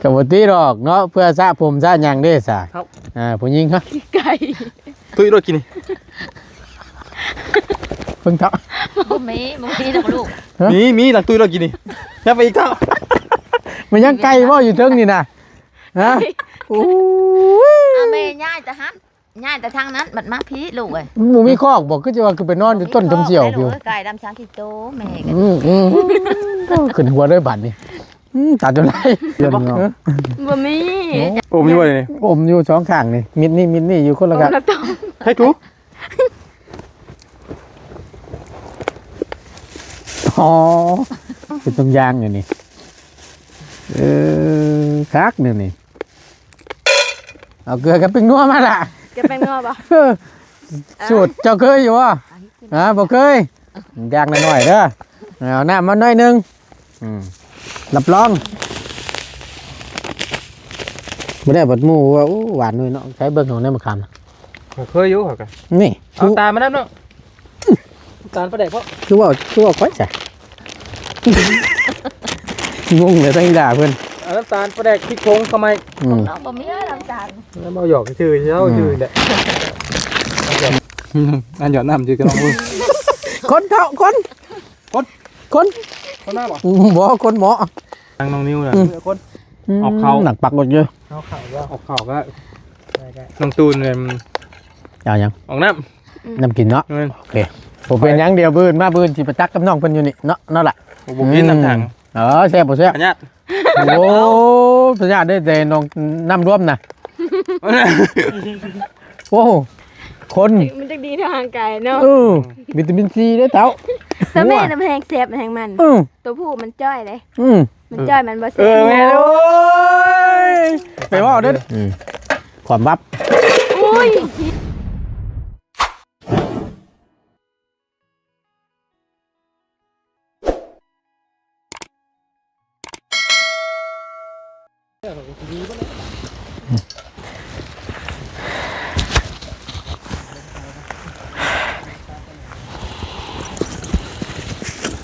ກໍບໍ່ຕິດອກເນາະ ເພື່ອສະຜົມສະຫຍັງເດ້ສະ. ເຮົາ ອ່າ ຜູ້ຍິງເຮົາ ຂີ້ໄກ່ ຕຸ້ຍໂລດກິນນີ້ ເບິ່ງເຖາະ. ບໍ່ມີ ບໍ່ມີດອກລູກ. ຮະ? ມີ ມີ ຫຼັງຕຸ້ຍໂລດກິນນີ້. ແນບໄປອີກເຖາະ. ມັນຍັງໄກ່ບໍ່ຢູ່ເທິງນີ້ນະ? ຮະ? ໂອ້ຍ ເອົາແມ່ຍ້າຍແຕ່ຫັ້ນ ຍ້າຍແຕ່ທາງນັ້ນ ບັດມາພີ້ລູກເອີຍ. ມັນບໍ່ມີຄອກບໍ່? ຄືຈະວ່າຄືໄປນອນຢູ່ຕົ້ນຊົມສ່ຽວຢູ່. ໄກ່ດຳສາມສິບໂຕແມ່ກໍ ອືມ ອືມ ຂຶ້ນຫົວເດີ້ບາດນີ້. ອືມ ຕາຈົນໄຫຼ ບໍ່ມີ. ໂອ້ ມີບໍ່ນີ້? ອົມຢູ່ສອງຂ້າງນີ້ ມິດນີ້ ມິດນີ້ ຢູ່ຄົນລະຂ້າງ. ໃຫ້ຖື ອໍ ເປັນຕົງຢ່າງຢູ່ນີ້. ເອີ ຄັກແນວນີ້. ເອົາເກືອກັບແປ້ງນົວມາລະ. ກັບແປ້ງນົວບໍ່? ເອີ ສູດເຈົ້າເຄີຍຢູ່ບໍ່? ຮະ ບໍ່ເຄີຍ. ຢ່າງໜ້ອຍໆເດີ້. ເອົານ້ຳມາໜ້ອຍໜຶ່ງ. ອືມ ຮັບຮອງ ບໍ່ໄດ້ບັດໝູ່ວ່າ ໂອ້ ຫວານໜ້ອຍເນາະ. ໃຊ້ເບິ່ງຂອງໃນມະຂາມນະ. ເຄີຍຢູ່ຂ້ອຍກໍ. ນີ້ ເອົາຕາມານຳເນາະ. ຕານປາແດກເພາະ ຄືວ່າ ຄືວ່າຂ້ອຍຊະ ງົງເລີຍ ທັງອີ່ຫຼ້າເພິ່ນ. ເອົານ້ຳຕານປາແດກ ພິກຜົງເຂົ້າໃໝ່. ອືມ ຂອງນ້ອງບໍ່ມີນ້ຳຕານ. ແລ້ວເວົ້າຫຍອກຊື່ເຈົ້າ ອືມ ຊື່ແຫຼະ. ອັນຫຍອດນ້ຳຊື່ກັນນ້ອງເອີຍ. ຄົນເຖາະ ຄົນ ຄົນ ຄົນ ຄົນມາບໍ່? ບໍ່ ຄົນເໝາະ. ທາງນ້ອງນິວນະ ອືມ ຄົນ ອອກເຂົ້າ ໜັກປັກລົດຢູ່. ເອົາເຂົ້າບໍ່? ອອກເຂົ້າກໍ ໄດ້ ໄດ້ ນ້ອງຕູນ ເອີ່ມ ເອົາຫຍັງ? ອອກນ້ຳ ອືມ ນ້ຳກິນເນາະ. ແມ່ນ ໂອເຄ ບໍ່ເປັນຫຍັງ. ດຽວມື້ອື່ນມາ ມື້ອື່ນຊິໄປຕັກກັບນ້ອງເພິ່ນຢູ່ນີ້ເນາະ ເນາະລະ. ໂອ້ ບໍ່ກິນ ອືມ ນ້ຳຖັງ. ເອີ ແຊບບໍ່ແຊບ? ພະຍາດ. ໂອ້ ພະຍາດເດ້ ແຕ່ໜອງນ້ຳລວມນະ. ໂອ້ ຄົນ ມັນຈັກດີທາງກາຍເນາະ. ເອີ ວິຕາມິນຊີເດ້ເຈົ້າ. ແຕ່ແມ່ນະ ແຮງແຊບແຮງມັນ. ອືມ ຕົວຜູ້ມັນຈ້ອຍເດ້. ອືມ ມັນຈ້ອຍ ມັນບໍ່ແຊບ. ເອີ ແມ່ນ. ໂອ້ຍ ໄປເວົ້າເດີ້. ອືມ ຄວາມລັບ. ໂອ້ຍ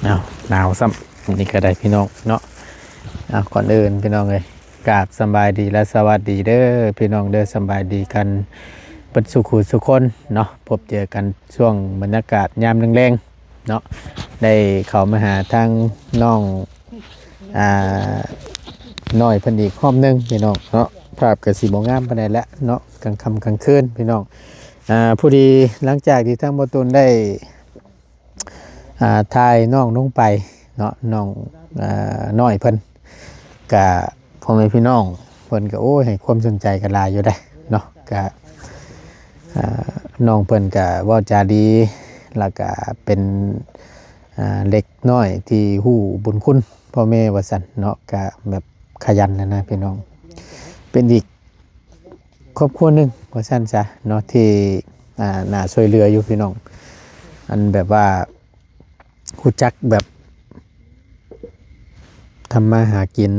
ອ້າວ ໜາວຊ້ຳ. ນີ້ກໍໄດ້ພີ່ນ້ອງເນາະ. ເອົາ ກ່ອນອື່ນພີ່ນ້ອງເອີຍ ກາບສຳບາຍດີ ແລະ ສະຫວັດດີເດີພີ່ນ້ອງເດີ. ສຳບາຍດີກັນເບິດສູ່ຄູ່ສູ່ຄົນເນາະ. ພົບເຈີກັນຊ່ວງບັນຍາກາດຍາມແລງໆເນາະ. ໄດ້ເຂົ້າມາຫາທາງນ້ອງ ອ່າ ນ້ອຍເພິ່ນອີກຮອບໜຶ່ງພີ່ນ້ອງເນາະ. ພາບກໍຊິບໍ່ງາມປານໃດແຫຼະເນາະ ກາງຄ່ຳກາງຄືນພີ່ນ້ອງ. ອ່າ ພໍດີຫຼັງຈາກທີ່ທາງບໍ່ຕູນໄດ້ ອ່າ ຖ່າຍນ້ອງລົງໄປເນາະ ນ້ອງ ອ່າ ນ້ອຍເພິ່ນ ກະພໍ່ແມ່ພີ່ນ້ອງເພິ່ນກະ ໂອ້ຍ ໃຫ້ຄວາມສົນໃຈກັນຫຼາຍຢູ່ເດ້ເນາະ. ກະ ອ່າ ນ້ອງເພິ່ນກະເວົ້າຈາດີ ແລ້ວກະເປັນ ອ່າ ເດັກນ້ອຍທີ່ຮູ້ບຸນຄຸນພໍ່ແມ່ວ່າຊັ້ນເນາະ. ກະແບບຂະຫຍັນຫັ້ນນະພີ່ນ້ອງ ເປັນອີກ ຄອບຄົວໜຶ່ງວ່າຊັ້ນຊະເນາະ ທີ່ ອ່າ ໜ້າຊ່ວຍເຫຼືອຢູ່ພີ່ນ້ອງ. ອັນແບບວ່າຮູ້ຈັກແບບທຳມາຫາກິນ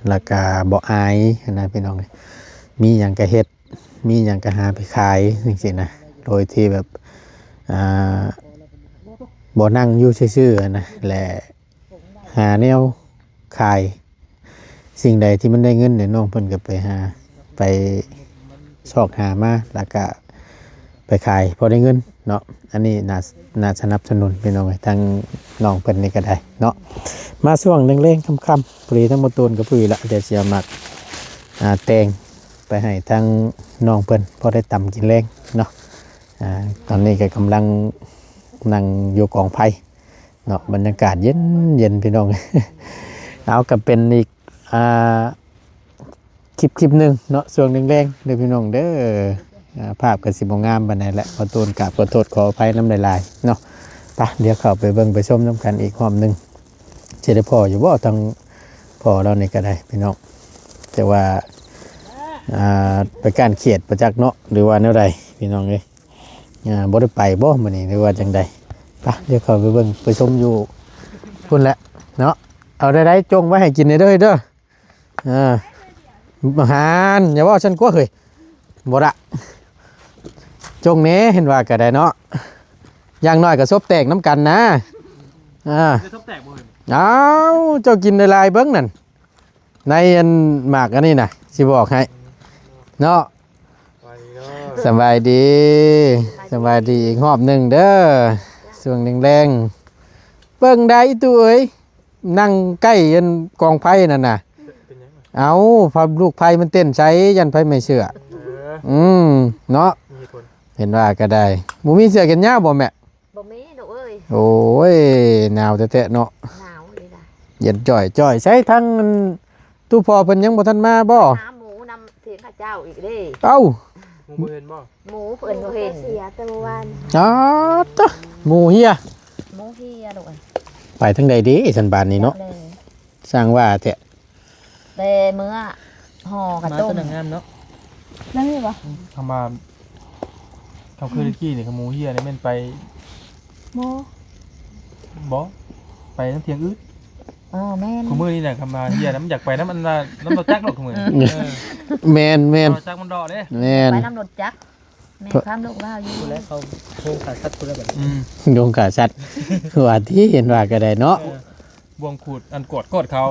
ແລ້ວກະບໍ່ອາຍຫັ້ນນະພີ່ນ້ອງ. ມີຫຍັງກະເຮັດ ມີຫຍັງກະຫາໄປຂາຍຈັ່ງຊີ້ນະ ໂດຍທີ່ແບບ ອ່າ ບໍ່ນັ່ງຢູ່ຊື່ໆຫັ້ນນະ ແລະ ຫາແນວຂາຍ ສິ່ງໃດທີ່ມັນໄດ້ເງິນນີ້ ນ້ອງເພິ່ນກໍໄປຫາ ໄປຊອກຫາມາ ແລ້ວກະໄປຂາຍພໍໄດ້ເງິນເນາະ. ອັນນີ້ໜ້າ ໜ້າສະໜັບສະໜູນພີ່ນ້ອງເອີຍ ທາງນ້ອງເພິ່ນນີ້ກໍໄດ້ເນາະ. ມາຊ່ວງແລງໆຄ່ຳໆ ພໍດີທັງໝົດໂຕນກັບຜູ້ອີ່ລະ ດຽວຊິເອົາໝາກ ອ່າ ແຕງໄປໃຫ້ທາງນ້ອງເພິ່ນ ພໍໄດ້ຕຳກິນແລງເນາະ. ອ່າ ຕອນນີ້ກໍກຳລັງນັ່ງຢູ່ກອງໄຟ ເນາະ ບັນຍາກາດເຢັນໆ ພີ່ນ້ອງ. ເອົາ ກໍເປັນອີກ ອ່າ ຄລິບ ຄລິບໜຶ່ງເນາະ ຊ່ວງແລງໆ ເດີພີ່ນ້ອງເດີ. ອ່າ ພາບກໍຊິບໍ່ງາມປານໃດແຫຼະ ຂໍໂທດ ກາບຂໍໂທດຂໍອະໄພນຳຫຼາຍໆ ເນາະ. ໄປ ດຽວເຂົ້າໄປເບິ່ງໄປຊົມນຳກັນອີກຮອບໜຶ່ງ ຊິໄດ້ພໍ້ຢູ່ບໍ່ ທາງພໍ່ລາວນີ້ກໍໄດ້ພີ່ນ້ອງ. ແຕ່ວ່າ ອ່າ ໄປກ້ານຂຽດບໍ່ຈັກເນາະ ຫຼືວ່າແນວໃດ ພີ່ນ້ອງເອີຍ. ອ່າ ບໍ່ໄດ້ໄປບໍ່ມື້ນີ້ ຫຼືວ່າຈັ່ງໃດ? ໄປ ດຽວເຂົ້າໄປເບິ່ງໄປຊົມຢູ່ພຸ້ນແຫຼະເນາະ. ເອົາໄດ້ໆ ຈົ່ງໄວ້ໃຫ້ກິນແດ່ເດີ ເດີ. ອ່າ ອາຫານ ຢ່າເວົ້າຊັ້ນກວ່າເຮີ້ຍ ບໍ່ລະ ຈົ່ງແດ່ ເຫັນວ່າກໍໄດ້ເນາະ. ຢ່າງໜ້ອຍກໍສົບແຕກນຳກັນນະ. ອ່າ ໄດ້ສົບແຕກບໍ່ເຮີ້ຍ? ອ້າວ ເຈົ້າກິນຫຼາຍໆ ເບິ່ງນັ້ນ. ໃນອັນໝາກອັນນີ້ນະ ຊິບອກໃຫ້ເນາະ. ສະບາຍດີເນາະ ສະບາຍດີ ສະບາຍດີອີກຮອບໜຶ່ງເດີ ຊ່ວງແລງໆ. ເບິ່ງໄດ້ຕູ້ເອີຍ ນັ່ງໃກ້ອັນກອງໄຟນັ້ນນະ. ເປັນຫຍັງ? ເອົ້າ ພະລູກໄຟມັນເຕັ້ນໃສ່ ຢ້ານໄຟໄໝ້ເຊື້ອ. ເອີ ອືມ ເນາະ ມີເຫດຜົນ ເຫັນວ່າກໍໄດ້. ບໍ່ມີເສື້ອແຂນຍາວບໍ່ແມ່? ບໍ່ມີລູກເອີຍ. ໂອ້ຍ ໜາວແທ້ໆເນາະ. ໜາວເລີຍນະ ເຢັນຈ່ອຍໆ. ໃສທາງຕູ້ພໍ່ເພິ່ນຍັງບໍ່ທັນມາບໍ່? ຫາໝູນຳ ຖຽງເຂົາເຈົ້າອີກເດ້. ເອົ້າ ໝູບໍ່ເຫັນບໍ່? ໝູເພິ່ນບໍ່ເຫັນ ເສຍແຕ່ມື້ວານ. ອໍ ຕະ ໝູເຮຍ ໝູເຮຍລູກເອີຍ. ໄປທາງໃດເດ້ຊັ້ນບາດນີ້ເນາະ? ແລ້ວ ຊ່າງວ່າແທ້ ແຕ່ເມື່ອຫໍ່ກະຕົ້ມ ມາຕົວໜຶ່ງງາມເນາະ. ນັ້ນນີ້ບໍ່? ອືມ ເຂົ້າມາ ເຂົາຄືຕະກີ້ນີ້ ຂະໝູເຮຍນີ້ແມ່ນໄປ ໝໍ ບໍ່ ໄປນຳທ່ຽງອື່ນ. ເອີ ແມ່ນ ຄູ່ມື້ນີ້ນະ ຂະໝູເຮຍນະ ມັນຢາກໄປນຳອັນນ່າ ນຳລົດຈັກໂລດຄູ່ມື້. ເອີ ເອີ ແມ່ນໆ ລົດຈັກມັນເດາະເດ້. ແມ່ນ ໄປນຳລົດຈັກ. ແມ່ນຄວາມລູກລາວຢູ່ ພຸ້ນແຫຼະ ເຂົາໂຮງຂ້າສັດພຸ້ນແຫຼະບັດນີ້. ອືມ ໂຮງຂ້າສັດ ວ່າຕິ ເຫັນວ່າກໍໄດ້ເນາະ. ເອີ ບ່ວງຂູດ ອັນກວດ ກວດເຂົາ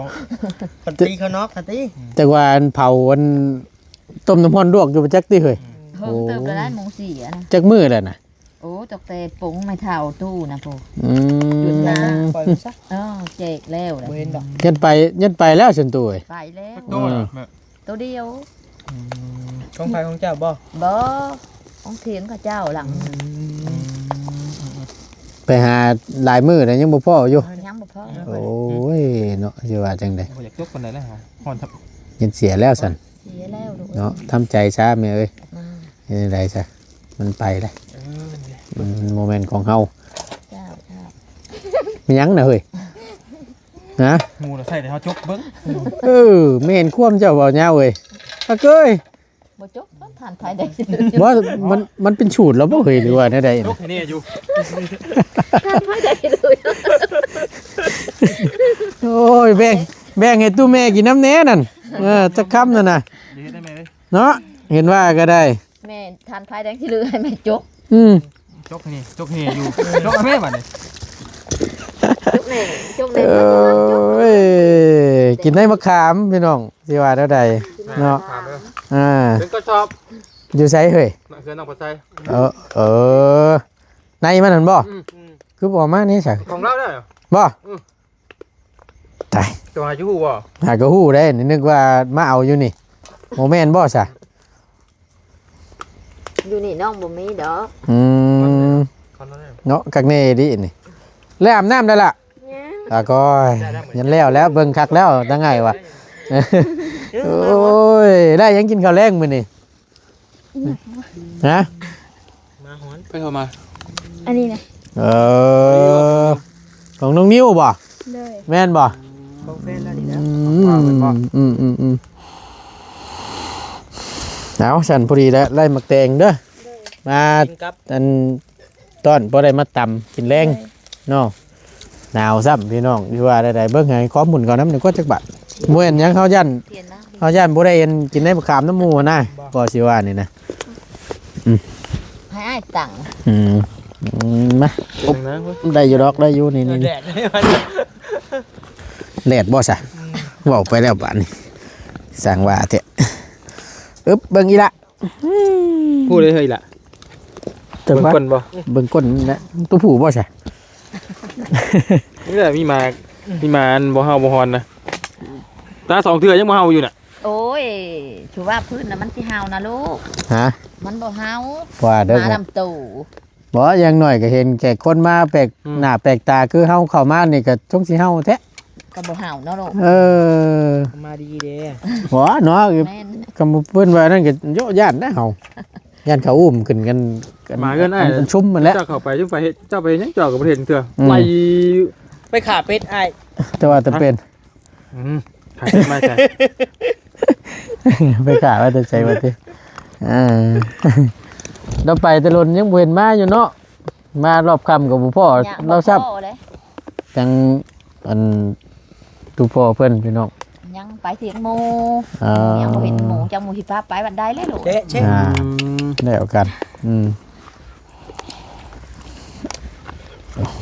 ຄັນຕີເຂົານອກ ຄັນຕີ. ອືມ ຈັກວ່າອັນເຜົາ ອັນຕົ້ມນ້ຳຮ້ອນລວກຢູ່ບໍ່ຈັກຕິເຮີ້ຍ. ອືມ ເຫິງເຕີບແລ້ວໄດ໋ ໂອ້ ໝູເສຍນະ. ຈັກມື້ແລ້ວນະ? ໂອ້ ຕັ້ງແຕ່ປົງໄມ້ເຖົ້າຕູ້ນະພຸ້ນ. ອືມ ຈົນນາ ເອີ ແຈກແລ້ວແຫຼະ ບໍ່ເຫັນດອກ. ຍັນໄປ ຍັນໄປແລ້ວຊັ້ນຕູ້ເອີຍ. ໄປແລ້ວ ໂຕດຽວ. ອືມ ຂອງໃຜ ຂອງເຈົ້າບໍ່? ບໍ່ ຂອງຖຽງເຂົາເຈົ້າຫຼັງ. ອືມ ອືມ ໄປຫາຫຼາຍມື້ແລ້ວຍັງບໍ່ພໍ້ຢູ່. ຍັງບໍ່ພໍ້. ໂອ້ຍເນາະ ຊິວ່າຈັ່ງໃດ ບໍ່ຢາກຈົບປານໃດແລ້ວ ຮ້ອນທັບ ຍັນເສຍແລ້ວຊັ້ນ. ເສຍແລ້ວລູກເນາະ ທຳໃຈຊະແມ່ເອີຍ. ເຮັດຈັ່ງໃດຊະ ມັນໄປແລ້ວ. ເອີ ມັນບໍ່ແມ່ນຂອງເຮົາ. ເຈົ້າ ເຈົ້າ ມີຫຍັງນະເຮີ້ຍ? ຮະ? ໝູລະໃສ່ແຕ່ເຮົາຈົກເບິ່ງ. ເອີ ແມ່ນຄວາມເຈົ້າເວົ້າຍາວເອີຍ. ອາເກີຍ ບໍ່ຈົກ ທ່ານໄຟໄດ້. ບໍ່ ມັນ ມັນເປັນສູດແລ້ວບໍ່ເຮີ້ຍ ຫຼືວ່າແນວໃດ? ຈົກໃຫ້ແນ່ຢູ່ ທ່ານໄຟໄດ້ເລີຍ. ໂອ້ຍ ແບ່ງ ແບ່ງໃຫ້ຕູ້ແມ່ກິນນຳແດ່ນັ້ນ. ເອີ ຈັກຄຳນັ້ນນະ ເນາະ ເຫັນວ່າກໍໄດ້. ແມ່ທ່ານພາຍແດງຊິເລືອໃຫ້ແມ່ຈົກ. ອືມ ຈົກໃຫ້ນີ້ ຈົກໃຫ້ນີ້ຢູ່ ຈົກໃຫ້ແມ່ບາດນີ້ ຈົກແນ່ ຈົກແນ່. ໂອ້ຍ ກິນໃນມະຂາມພີ່ນ້ອງ ຊິວ່າແນວໃດເນາະ. ອ່າ ເປັນກະສອບ ຢູ່ໃສເຮີ້ຍ? ເຂື່ອນໜອງປາໄຊ. ເອີ ເອີ ໃນມັນຫັ້ນບໍ່? ອືມ ຄືບໍ່ເອົາມານີ້ຊະ ຂອງລາວເດີ ບໍ່? ອືມ ຕາຍ ເຈົ້າຫາຈະຮູ້ບໍ່? ຫາກໍຮູ້ເດ້ ນຶກວ່າມາເອົາຢູ່ນີ້ ບໍ່ແມ່ນບໍ່ຊະ? ຢູ່ນີ້ນ້ອງບໍ່ມີດອກ. ອືມ ເນາະ ຄັກແນ່ເດ້ນີ້. ແລ້ວອາບນ້ຳໄດ້ລະ? ຍັງ. ອາ ກໍຍັງແລ້ວແລ້ວ ເບິ່ງຄັກແລ້ວ ຕັ້ງໄງວະ. ໂອ້ຍ ໄດ້ຫຍັງກິນຂ້າວແລງມື້ນີ້? ຮະ? ມາຮອນ ໃຜໂທມາ? ອັນນີ້ນະ. ເອີ ຂອງນ້ອງນິວບໍ່? ໂດຍ. ແມ່ນບໍ່? ຂອງແຟນລາວນີ້ນະ. ອືມ ອືມ ອືມ ອືມ ເອົາ ຊັ້ນພໍດີແລ້ວ ໄລ່ໝາກແຕງເດີ. ໂດຍ. ມາ ກິນກັບ ອັນ ຕ້ອນ ພໍໄດ້ມາຕຳກິນແລງ ໂດຍ ເນາະ. ໜາວຊ້ຳພີ່ນ້ອງ ຢູ່ວ່າໃດໆ ເບິ່ງໃຫ້ຄວາມຫຸ່ນເຂົານຳ ນີ້ກວ່າຈັກບາດ. ບໍ່ແມ່ນຫຍັງ ເຮົາຢ້ານ ເຮົາຢ້ານບໍ່ໄດ້ອັນກິນໃນມະຂາມນຳໝູ່ຫັ້ນນະ ບໍ່ ກໍຊິວ່ານີ້ນະ. ອືມ ໃຫ້ອ້າຍຕັງ. ອືມ ອືມ ມາ ໄດ້ຢູ່ດອກ ໄດ້ຢູ່ ນີ້ ນີ້ ແດດ ແດດບໍ່ຊະ? ອືມ ເວົ້າໄປແລ້ວບາດນີ້ ສ້າງວ່າແທ້. ອຶບ ເບິ່ງອີ່ລະ. ອືມ ຜູ້ໃດເຮີ້ຍລະ? ເບິ່ງກົ້ນບໍ່? ເບິ່ງກົ້ນນະ ຕົວຜູ້ບໍ່ຊະ? ນີ້ແຫຼະ ມີໝາ ມີໝາອັນບໍ່ເຫົ່າບໍ່ຮອນນະ ຕາສອງເທື່ອຍັງບໍ່ເຫົ່າຢູ່ນະ. ໂອ້ຍ ຖືວ່າພື້ນນະມັນຊິເຫົ່ານະລູກ. ຮະ? ມັນບໍ່ເຫົ່າ ວ່າເດີ ໝານຳໂຕ. ບໍ່ ຢ່າງໜ້ອຍກໍເຫັນແກ່ຄົນມາແປກ ອືມ ໜ້າແປກຕາ ຄືເຮົາເຂົ້າມານີ້ກໍຊົງຊິເຫົ່າແທ້. ກໍບໍ່ເຫົ່າເນາະລູກ. ເອີ ມາດີເດ້. ບໍ່ເນາະ ແມ່ນ ຄຳເພິ່ນວ່ານັ້ນກໍໂຍະຢ້ານນະເຮົາ ຢ້ານເຂົາອຸ້ມຂຶ້ນກັນ ມາເຮືອນອ້າຍ ຊຸມຫັ້ນແຫຼະ. ເຈົ້າເຂົ້າໄປ ເຈົ້າໄປເຮັດ ເຈົ້າໄປເຮັດຫຍັງ ເຈົ້າກໍບໍ່ເຫັນເທື່ອ. ອືມ ໄວ ໄປຂ້າເປັດອ້າຍ ແຕ່ວ່າຈຳເປັນ. ອືມ ຂາຍເປັນມາໃສ? ໄປຂາຍມາແຕ່ໃສວະຕິ? ເອີ ລາວໄປແຕ່ດົນຍັງບໍ່ເຫັນມາຢູ່ເນາະ. ມາຮອບຄ່ຳກໍບໍ່ພໍ້ລາວຊ້ຳ. ຈັ່ງອັນ ຕູ່ພໍ່ເພິ່ນພີ່ນ້ອງ ຍັງໄປຖຽງໝູ່. ເອີ ຍັງບໍ່ເຫັນໝູ່ ຈັກໝູ່ຊິພາໄປວັນໃດແລ້ວລູກ. ເຊະ ເຊະ ອ່າ ອືມ ແລ້ວກັນ. ອືມ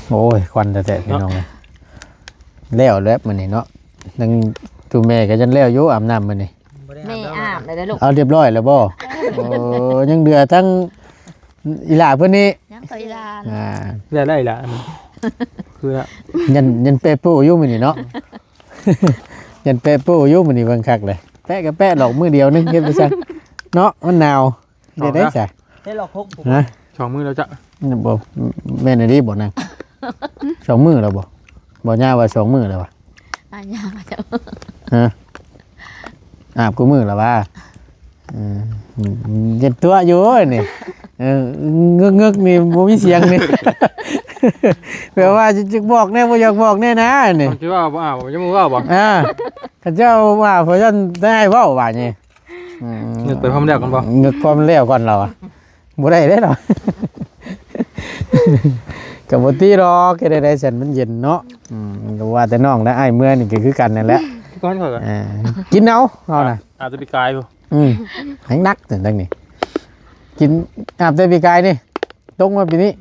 ໂອ້ຍ ຄວັນແທ້ໆ ພີ່ນ້ອງເອີຍ. ແລ້ວແລ້ວມື້ນີ້ເນາະ ຍັງ ໂຕແມ່ກໍຍັງແລ້ວຢູ່ ອາບນ້ຳມື້ນີ້ ບໍ່ໄດ້ ແມ່ອາບແລ້ວເດ້ອລູກ ເອົາຮຽບຮ້ອຍແລ້ວບໍ່? ໂອ້ ຍັງເຫຼືອທັງອີຫຼ້າເພິ່ນນີ້ ຍັງແຕ່ອີຫຼ້າ ອ່າ ແລ້ວໄດ້ອີຫຼ້າ ຄືລະ ຍັນ ຍັນແປະໂປ້ຢູ່ມື້ນີ້ເນາະ ຍັນແປະໂປ້ຢູ່ມື້ນີ້ ເບິ່ງຄັກເລີຍ ແປະກໍແປະດອກ ມື້ດຽວໜຶ່ງ ເຮັດໄປຊັ້ນເນາະ ມັນໜາວ ເຮັດໄດ້ຊະ ເຮັດລອກຫົກ ຮະ ສອງມື້ແລ້ວຈ້ະ ບໍ່ ແມ່ນອີ່ຫຼີບໍ່ນາງ? ສອງມື້ແລ້ວບໍ່? ບໍ່ຍາວ່າສອງມື້ແລ້ວຫວາ? ອ່າ ຍາວ່າ ຮະ ອາບຄູ່ມື້ແລ້ວຫວາ? ເອີ ເຈັບຕົວຢູ່ນີ້ ເອີ ເງຶກໆ ນີ້ບໍ່ມີສຽງນີ້ ແບບວ່າຈະ ຈະບອກແດ່ ບໍ່ຢາກບອກແດ່ນະນີ້ ຄັນຊິເວົ້າບໍ່ອາບ ບໍ່ຢາກເວົ້າບໍ່? ອ່າ ຄັນເຈົ້າວ່າ ເພາະຊັ້ນໄດ້ເວົ້າບາດນີ້ ອືມ ນຶກໄປພ້ອມແລ້ວກັນບໍ່? ນຶກພ້ອມແລ້ວກ່ອນລາວ ບໍ່ໄດ້ເດ້ລາວ ກໍບໍ່ຕິດອກ ເຮັດໄດ້ໃດຊັ້ນ ມັນເຢັນເນາະ ອືມ ກໍວ່າແຕ່ນ້ອງແລະ ອ້າຍເມືອນີ້ກໍຄືກັນນັ້ນແຫຼະ ຄືກັນຂ້ອຍກໍ ອ່າ ກິນເອົາເຮົານະ ອາບແຕ່ປີກາຍພຸ້ນ ອືມ ແຮງໜັກຈັ່ງນີ້ ກິນ ອາບແຕ່ປີກາຍນີ້ ຕົງມາປີນີ້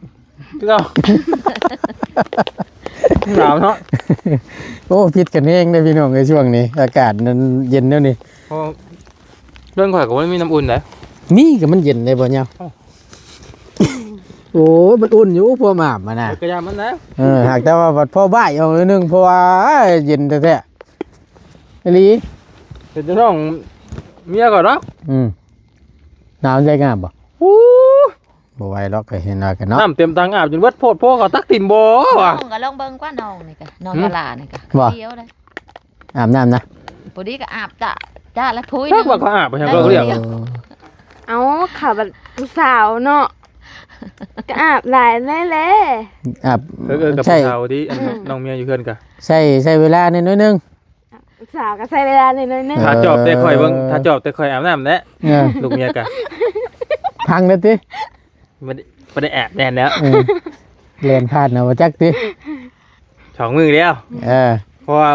ຄືເກົ່າ ໜາວເນາະ ໂອ້ ຜິດກັນແຮງເດ້ພີ່ນ້ອງເອີຍ ຊ່ວງນີ້ ອາກາດມັນເຢັນແນວນີ້ ເພາະເຮືອນຂ້ອຍກໍບໍ່ໄດ້ມີນ້ຳອຸ່ນໃດ ມີກໍມັນເຢັນໄດ້ບໍ່ຍາວ ເອົ້າ ໂອ້ຍ ມັນອຸ່ນຢູ່ພວກອາບຫັ້ນນະ ເອີ ກໍຢ່າມັນແຫຼະ ເອີ ຫາກແຕ່ວ່າບັດພໍບ່າຍອອກໜ້ອຍໜຶ່ງ ເພາະວ່າເຢັນແທ້ໆ ອີ່ຫຼີ ເປັນເຈົ້າຂອງເມຍຂ້ອຍດອກ ອືມ ໜາວໃຈງາມບໍ່? ໂອ້ ບໍ່ໄຫວດອກ ກໍເຫັນວ່າກັນເນາະ ນ້ຳເຕັມຖັງອາບຈົນເບິດໂພດໂພ ເຂົາຕັກຖິ້ມບໍ່ວະ ນ້ອງກໍລອງເບິ່ງກວ່າ ນ້ອງນີ້ກະ ນ້ອງ ຫືມ ລາລານີ້ກະ ບໍ່ ດຽວເລີຍ ອາບນ້ຳນະ ພໍດີກໍອາບຈະ ຈະລະພຸ້ຍ ຈັກວ່າເຂົາອາບຫຍັງ ເອີ ກໍເອີ້ນ ເອົາ ເຂົາບັດຜູ້ສາວເນາະ ກໍອາບຫຼາຍແດ່ແຫຼະ ອາບ ເອີ ເອີ ກັບ ໃຊ່ ຜູ້ສາວທີ່ ອັນ ອືມ ນ້ອງເມຍຢູ່ເຮືອນກະ ໃຊ້ ໃຊ້ເວລາໜ້ອຍໜຶ່ງ ສາວກໍໃຊ້ເວລາໜ້ອຍໜຶ່ງ ເອີ ຖ້າຈອບແຕ່ຂ້ອຍເບິ່ງ ຖ້າຈອບແຕ່ຂ້ອຍອາບນ້ຳແຫຼະ ເອີ ລູກເມຍກະ ພັງແລ້ວຕິ ບໍ່ໄດ້ ບໍ່ໄດ້ອາບແດ່ແລ້ວ ເອີ ແລ່ນຜ່ານເອົາບໍ່ຈັກຕິ ສອງມື້ແລ້ວ ເອີ ເພາະວ່າ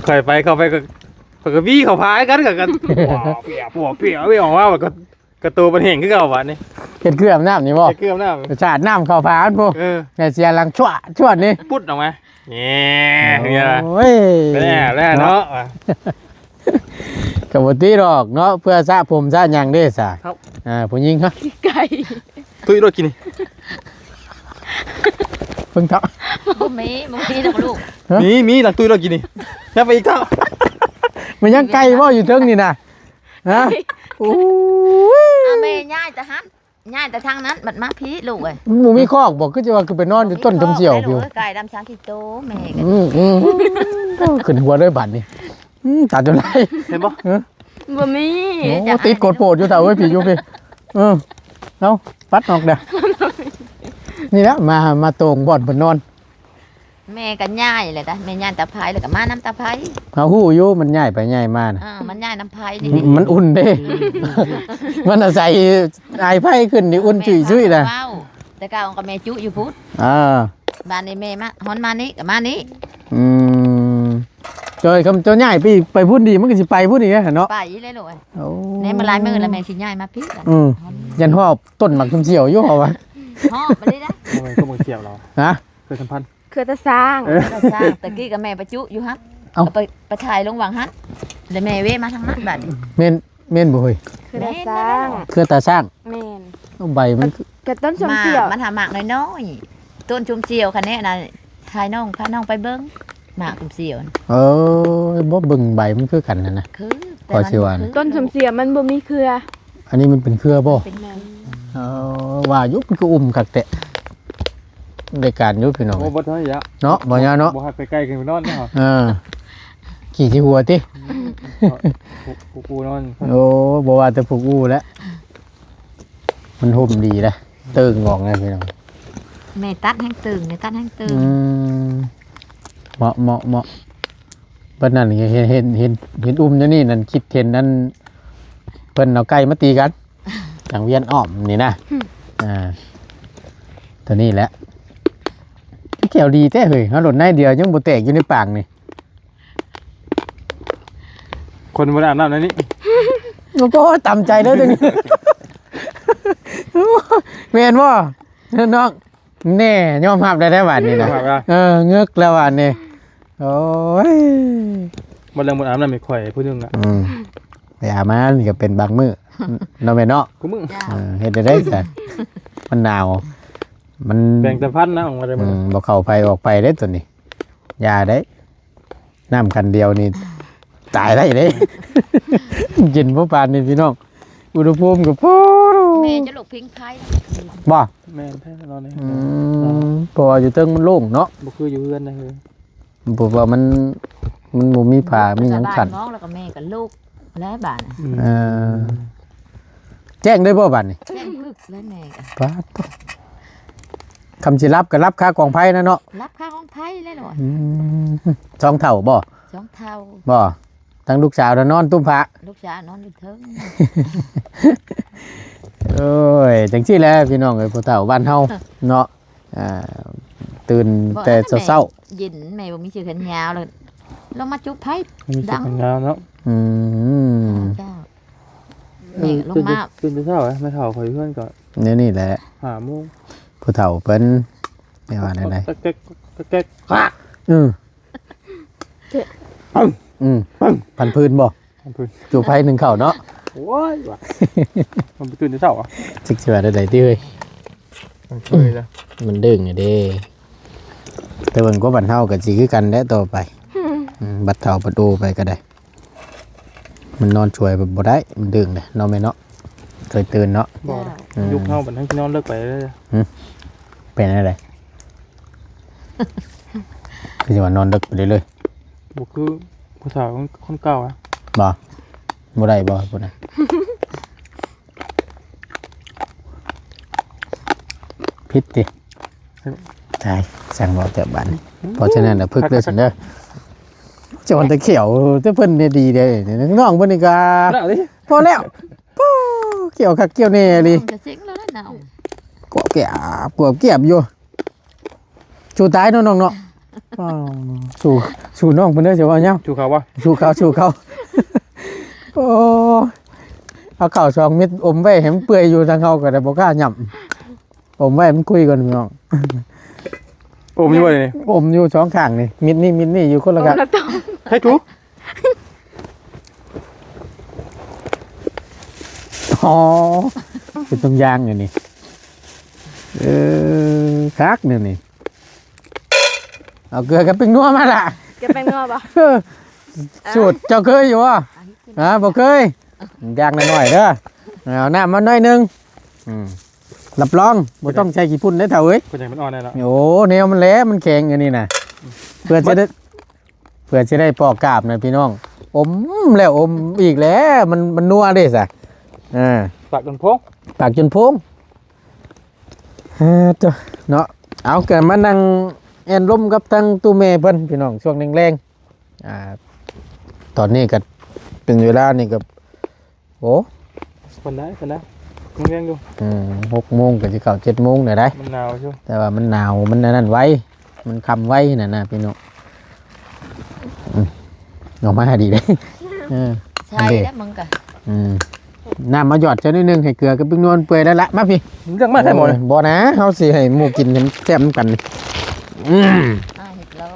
ຂ້ອຍໄປ ເຂົ້າໄປກໍ ຂ້ອຍກໍວີເຂົ້າພາຍກັນ ກໍກັນ ປວກເປຍ ປວກເປຍ ອອກມາແລ້ວກໍ ກະໂຕມັນແຫ້ງຄືເກົ່າບາດນີ້ ເຮັດເກືອບນ້ຳນີ້ບໍ່? ເຮັດເກືອບນ້ຳ ສາດນ້ຳເຂົ້າຝາມັນພຸ້ນ ເອີ ແລ້ວເສຍຫຼັງຊວດຊວດນີ້ ປຸດອອກມາ ແຫມ ໂອ້ຍ ເປັນແອບແລ້ວເນາະ ກໍບໍ່ຕິດອກເນາະ ເພື່ອສະຜົມສະຫຍັງເດ້ສະ ອ່າ ຜູ້ຍິງເຮົາ ຂີ້ໄກ່ ຕຸ້ຍໂລດກິນນີ້ ເບິ່ງເຖາະ ບໍ່ມີ ບໍ່ມີດອກລູກ ມີ ມີ ຫຼັງຕຸ້ຍໂລດກິນນີ້ ຍັບໄປອີກເຖາະ ແມ່ນຫຍັງໄກ່ບໍ່ຢູ່ເທິງນີ້ນະ? ຮະ ໂອ້ຍ ອາ ແມ່ຍ້າຍແຕ່ຫັ້ນ ຍ້າຍແຕ່ທາງນັ້ນ ບັດມາພີ້ລູກເອີຍ ບໍ່ມີຄອກບໍ່? ຄືຈະວ່າຄືໄປນອນຢູ່ຕົ້ນຊົມສ່ຽວຢູ່ ໄກ່ດຳຊາຂີ້ໂຕແມ່ ອືມ ອືມ ຂຶ້ນຫົວເດີ້ບາດນີ້ ອືມ ຕາຈົນໄລ່ ເຫັນບໍ່? ຮະ ບໍ່ມີ ໂອ້ ຕິດກົດໂພດຢູ່ເຖົ້າເອີຍ ພີ້ຢູ່ພີ້ ເອີ ເອົາ ປັດອອກເດີ້ ນີ້ແຫຼະ ມາ ມາໂຕ່ງບ່ອນເພິ່ນນອນ ແມ່ກໍຍ້າຍແຫຼະ ແມ່ຍ້າຍຕາໄພ ແລ້ວກໍມານຳຕາໄພ ເຮົາຮູ້ຢູ່ ມັນຍ້າຍໄປຍ້າຍມານະ ເອີ ມັນຍ້າຍນຳໄພນີ້ ມັນອຸ່ນເດ້ ມັນອາໄສອາຍໄຟຂຶ້ນນີ້ ອຸ່ນຈຸ້ຍຊຸ້ຍນະ ແມ່ເວົ້າ ແຕ່ເກົ່າກໍແມ່ຈຸຢູ່ພຸ້ນ ອ່າ ບາດນີ້ແມ່ມາ ຮອນມານີ້ກໍມານີ້ ອືມ ເຈົ້າ ຄຳເຈົ້າຍ້າຍໄປ ໄປພຸ້ນດີ ມັນກໍຊິໄປພຸ້ນອີກເນາະ ໄປອີກແລ້ວລູກເອີຍ ໂອ້ ແນ່ ມາຫຼາຍມື້ແລ້ວ ແມ່ຊິຍ້າຍມາພີ້ ອືມ ຢ້ານຮອບຕົ້ນໝາກຊົມສ່ຽວຢູ່ ເຮົາວ່າ ຮອບບໍ່ໄດ້ ເອົາໄປກໍບໍ່ກ່ຽວແລ້ວ ຮະ ເຄື່ອງສຳພັນ ເຄືອຕາຊ້າງ ເອີ ເຄືອຕາຊ້າງ ແຕ່ກີ້ກໍແມ່ໄປຈຸຢູ່ຫັ້ນ ເອົ້າ ໄປ ໄປຖ່າຍລົງຫວ່າງຫັ້ນ ແລ້ວແມ່ເວະມາທາງນັ້ນບາດນີ້ ແມ່ນ ແມ່ນບໍ່ເຮີ້ຍ? ເຄືອຕາຊ້າງ ເຄືອຕາຊ້າງ ແມ່ນ ເອົາໃບມັນ ກະຕົ້ນຊົມສ່ຽວ ມັນຫາໝາກນ້ອຍໆ ຕົ້ນຊົມສ່ຽວ ຄັນແນ່ນະ ພານ້ອງ ພານ້ອງໄປເບິ່ງ ໝາກຊົມສ່ຽວ ເອີ ບໍ່ ເບິ່ງໃບມັນຄືກັນຫັ້ນນະ ຄື ຂ້ອຍຊິວ່າ ແຕ່ມັນບໍ່ຄື ຕົ້ນຊົມສ່ຽວມັນບໍ່ມີເຄືອ ອັນນີ້ມັນເປັນເຄືອບໍ່? ເປັນ ແມ່ນ ເອີ ວ່າຢູ່ ມັນຄືອຸ່ມຄັກແທ້ ໄດ້ການຢູ່ພີ່ນ້ອງ ໂອ້ ບໍ່ທັນໄດ້ ເນາະ ບໍ່ຍາກເນາະ ບໍ່ໃຫ້ໄປໃກ້ກັນນອນເນາະ ເອີ ຂີ້ຊິຫົວຕິ ຜູ້ ຜູ້ ຜູ້ນອນ ໂອ້ ບໍ່ວ່າແຕ່ຜູ້ອູ້ແຫຼະ ມັນຮົ່ມດີເດ້ ເຕີງອອກນະພີ່ນ້ອງ ແມ່ຕັດແຮງເຕີງ ແມ່ຕັດແຮງເຕີງ ອືມ ເໝາະ ເໝາະ ເໝາະ ບັດນັ້ນເຫັນ ເຫັນ ເຫັນ ເຫັນອຸ່ມຢູ່ນີ້ນັ້ນ ຄິດເຫັນອັນ ເພິ່ນເອົາໄກ່ມາຕີກັນ ສັງວຽນອ້ອມນີ້ນະ ອືມ ອ່າ ຕົວນີ້ແຫຼະ ແກ້ວດີແທ້ເຮີ້ຍ ເຮົາໂລດໃນດຽວຍັງບໍ່ແຕກຢູ່ໃນປາກນີ້ ຄົນບໍ່ໄດ້ອາບນ້ຳໃນນີ້ ໂອ້ໂຫ ຕຳໃຈເດີ້ ຕົວນີ້ ແມ່ນບໍ່ນ້ອງ? ແນ່ ຍອມຮັບໄດ້ແລ້ວບາດນີ້ນະ ຍອມຮັບແລ້ວ ເອີ ເງີກແລ້ວບາດນີ້ ໂອ້ຍ ບໍ່ແລງບໍ່ອາບນ້ຳໃຫ້ຂ້ອຍຜູ້ໜຶ່ງອະ ອືມ ໄປອາບມານີ້ກໍເປັນບາງມື້ ເນາະແມ່ເນາະ ຄູ່ມື້ ເອີ ເຮັດໄດ້ໃດຊັ້ນ ມັນໜາວ ມັນ ແບ່ງແຕ່ພັນນະ ອອກມາໄດ້ ອືມ ບໍ່ເຂົ້າໃຜອອກໃຜເດ້ຕົວນີ້ ຢ່າເດ້ ນ້ຳຄັນດຽວນີ້ຕາຍໄດ້ເດ້ ເຢັນບໍ່ປານນີ້ພີ່ນ້ອງ ອຸນຫະພູມກໍ ແມ່ຈະລຸກພິງໄຟ ບໍ່ ແມ່ນແທ້ນອນນີ້ ອືມ ເພາະວ່າຢູ່ເທິງມັນໂລ່ງເນາະ ບໍ່ຄືຢູ່ເຮືອນນະເຮີຍ ເພາະວ່າມັນ ມັນບໍ່ມີຜ້າມີຫຍັງຂັ້ນ ສະບາຍ ມອງແລ້ວກໍແມ່ກໍລຸກແລ້ວບາດນີ້ ອືມ ເອີ ແຈ້ງໄດ້ບໍ່ບາດນີ້ ແຈ້ງປຶກແລ້ວແມ່ກໍ ປາດ ຄຳຊິຫຼັບກໍຫຼັບຄາກອງໄຟນະເນາະ ຫຼັບຄາກອງໄຟແລ້ວເນາະ ອືມ ສອງເຖົ້າບໍ່ ສອງເຖົ້າ ບໍ່ ທັງລູກສາວນະນອນຕຸ້ມຜ້າ ລູກສາວນອນຢູ່ເທິງ ໂອ້ຍ ຈັ່ງຊີ້ແຫຼະພີ່ນ້ອງເອີຍ ຜູ້ເຖົ້າບ້ານເຮົາເນາະ ອ່າ ຕື່ນແຕ່ເຊົ້າໆ ເຢັນ ແມ່ບໍ່ມີເສື້ອແຂນຍາວແລ້ວ ລົງມາຈຸບໄຟ ມີເສື້ອແຂນຍາວເນາະ ອືມ ເຈົ້າ ເອີ ແມ່ລົງມາ ຕື່ນແຕ່ເຊົ້າ ແມ່ເຖົ້າຂ້ອຍເຮືອນກໍແນວນີ້ແຫຼະ ຫ້າໂມງ ຜູ້ເຖົ້າເພິ່ນ ແມ່ວ່າແນວໃດ ແກກ ແກກ ແກກ ອືມ ອືມ ພັນພື້ນບໍ່ ພັນພື້ນ ຈູໄຟໜຶ່ງເຂົ້າເນາະ ໂອ້ຍວ່າ ມັນໄປຕື່ນແຕ່ເຊົ້າຫວາ ຈັກຊິວ່າແນວໃດຕິເອີຍ ມັນເຄີຍລະ ມັນດຶງເດ້ ແຕ່ເບິ່ງກວ່າບັດເຖົ້າກໍຊິຄືກັນແຫຼະຕໍ່ໄປ ອືມ ບັດເຖົ້າບັດໂອໄປກໍໄດ້ ມັນນອນຊ່ວຍແບບບໍ່ໄດ້ ມັນດຶງເດ້ເນາະແມ່ເນາະ ເຄີຍຕື່ນເນາະ ບໍ່ ອືມ ຍຸກເຮົາບັດເຮົາຊິນອນເລິກໄປເລີຍ ຫຶ ເປັນແນວໃດ ຄືຊິວ່ານອນເລິກໄປເລີຍ ບໍ່ຄືຜູ້ສາວຄົນເກົ່າອະ ບໍ່ ບໍ່ໄດ້ບໍ່ພຸ້ນນະ ຜິດຕິ ຕາຍ ຊ່າງເວົ້າແຕ່ບາດນີ້ ເພາະສະນັ້ນລະຝຶກເດີຊັ້ນເດີ ຈອນແຕ່ຂຽວ ແຕ່ເພິ່ນນີ້ດີເດ້ ນ້ອງເພິ່ນນີ້ກໍ ແລ້ວຕິ ພໍແລ້ວ ໂອ້ ກ່ຽວຄັກກ່ຽວແນ່ອີ່ຫຼີ ຈະເສັງແລ້ວນະ ກວບແກບ ກວບແກບຢູ່ ສູ້ຕາຍເນາະນ້ອງເນາະ ສູ້ ສູ້ນ້ອງເພິ່ນເດີ ຊິເວົ້າຫຍັງ ສູ້ເຂົາບໍ່ ສູ້ເຂົາ ສູ້ເຂົາ ໂອ້ ເອົາເຂົ້າສອງເມັດອົມໄວ້ໃຫ້ມັນເປື່ອຍຢູ່ ທາງເຮົາກໍໄດ້ບໍ່ກ້າຫຍ້ຳ ອົມໄວ້ໃຫ້ມັນຄຸຍກ່ອນພີ່ນ້ອງ ອົມຢູ່ບໍ່ນີ້ ອົມຢູ່ສອງຂ້າງນີ້ ມິດນີ້ ມິດນີ້ ຢູ່ຄົນລະຂ້າງ ໃຫ້ຖື ອໍ ເປັນຕົງຢ່າງຢູ່ນີ້ ເອີ ຄັກແນວນີ້ ເອົາເກືອກັບແປ້ງນົວມາລະ ເກັບແປ້ງນົວບໍ່ ເອີ ສູດເຈົ້າເຄີຍຢູ່ບໍ່ ຮະ ບໍ່ເຄີຍ ຢ່າງໜ້ອຍໆເດີ ເອົານ້ຳມາໜ້ອຍໜຶ່ງ ອືມ ຮັບຮອງບໍ່ຕ້ອງໃຊ້ຂີ້ຝຸ່ນເດ້ເຖົ້າເອີຍ ເພິ່ນໃຫ້ມັນອ່ອນແນ່ເນາະ ໂອ້ ແນວມັນແຫຼະ ມັນແຂງອັນນີ້ນະ ເພື່ອຈະໄດ້ ເພື່ອຊິໄດ້ປອກກາບນະພີ່ນ້ອງ ອົມແລ້ວອົມອີກແລ້ວ ມັນ ມັນນົວເດ້ຊະ ເອີ ປາກຈົນໂພງ ປາກຈົນໂພງ ເອີ ໂທ້ ເນາະ ເອົາ ກໍມານັ່ງແອ່ນລົມກັບທາງຕູ້ແມ່ເພິ່ນພີ່ນ້ອງ ຊ່ວງແລງໆ ອ່າ ຕອນນີ້ກໍເປັນເວລານີ້ກໍ ໂອ້ ປານໃດ ປານໃດ ຍັງແລງຢູ່ ອືມ ຫົກໂມງກໍຊິເຂົ້າເຈັດໂມງແລ້ວໃດ໋ ມັນໜາວຢູ່ ແຕ່ວ່າມັນໜາວ ມັນອັນນັ້ນໄວ ມັນຄ່ຳໄວຫັ້ນນະພີ່ນ້ອງ ອືມ ອອກມາດີເດ້ ເອີ ໃສ່ແລ້ວມຶງກະ ອືມ ນ້ຳມາຫຍອດໃສ່ໜ້ອຍໜຶ່ງ ໃຫ້ເກືອກັບແປ້ງນົວເປື່ອຍແລ້ວລະ ມາພີ້ ເລື່ອງມາໃສ່ໝໍ້ ເອີ ບໍ່ນະ ເຮົາຊິໃຫ້ໝູ່ກິນແຊບນຳກັນ ອືມ ອ່າ ເຮັດແລ້ວ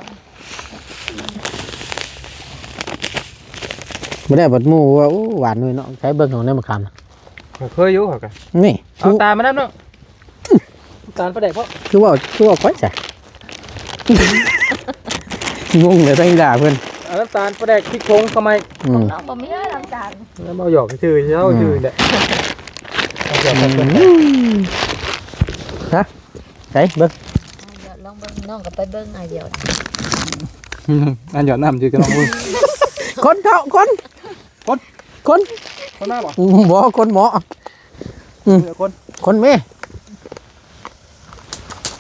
ບໍ່ໄດ້ບັດໝູ່ວ່າ ໂອ້ ຫວານເວີຍເນາະ ໃຊ້ເບິ່ງຂອງໃນມະຂາມ ເຄີຍຢູ່ ເຂົາກະ ນີ້ ເອົາຕາມມານຳເນາະ ຕານປາແດກເພາະ ຄືວ່າ ຄືວ່າຂ້ອຍຊະ ງົງເລີຍ ທັງອີ່ຫຼ້າເພິ່ນ ເອົານ້ຳຕານປາແດກ ພິກຜົງເຂົ້າໃໝ່ ອືມ ນ້ອງບໍ່ມີນ້ຳຕານ ແລ້ວມາຫຍອກຊື່ເຈົ້າ ອືມ ຊື່ແຫຼະ ຮະ ໃສເບິ່ງ ອາ ຫຼອງເບິ່ງ ນ້ອງກໍໄປເບິ່ງ ອາ ຫຍອດ ອືມ ອັນຫຍອດນ້ຳຊື່ ຈະລອງເບິ່ງ ຄົນເຖົ້າ ຄົນ ຄົນ ຄົນ ຄົນມາບໍ່? ບໍ່ ຄົນເໝາະ ອືມ ເອີ ຄົນ ຄົນແມ່